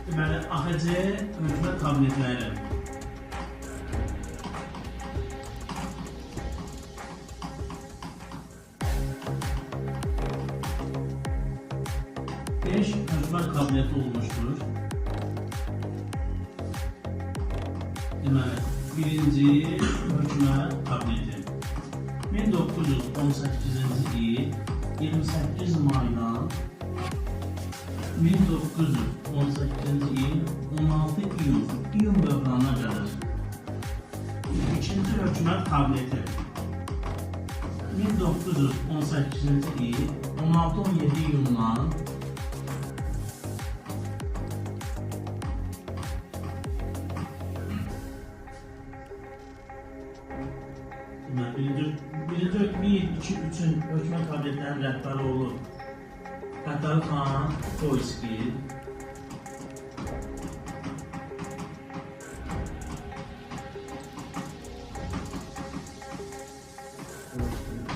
Deməli, AXC hökumət kabinetləri. Beş hökumət kabineti olmuşdur. Deməli, birinci hökumət kabineti. 1918-ci il 28 maydan 1918-ci il 16 iyun, iyun böhranına qədər. İkinci hökumət kabineti 1918-ci il 16-17 iyundan Deməli, birinci, 1, 2, 3-ün hökumət kabinetlərinin rəhbəri olur Fətəli xan Xoyski.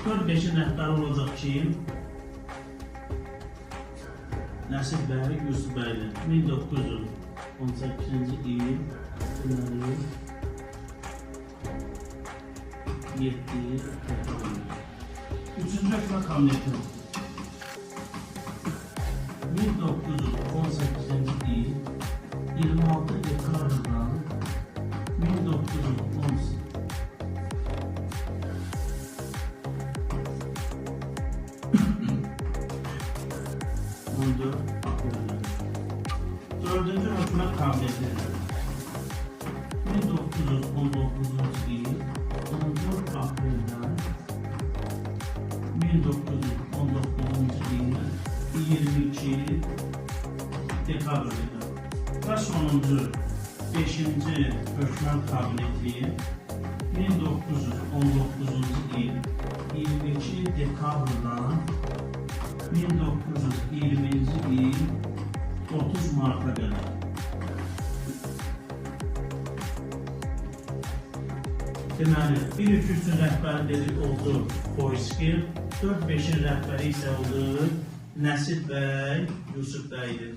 Dörd beşin rəhbəri olacaq kim? Nəsib bəy Yusufbəyli. 1918-ci il deməli 7 dekabr. Üçüncü hökumət kabineti 1918-ci il 26 dekabrdan 1910 14 aprel. Dördüncü hökumət kabineti 1919-cu il 14 apreldən 1919-cu il 22 dekabrda və sonuncu 5-ci hökumət kabineti 1919-cu il 22 dekabrdan 1920-ci il 30 Marta qədər. Deməli, 1-2-3-ün rəhbəri dedik oldu Xoyski, 4-5-in rəhbəri isə oldu Nəsib bəy Yusuf bəydir.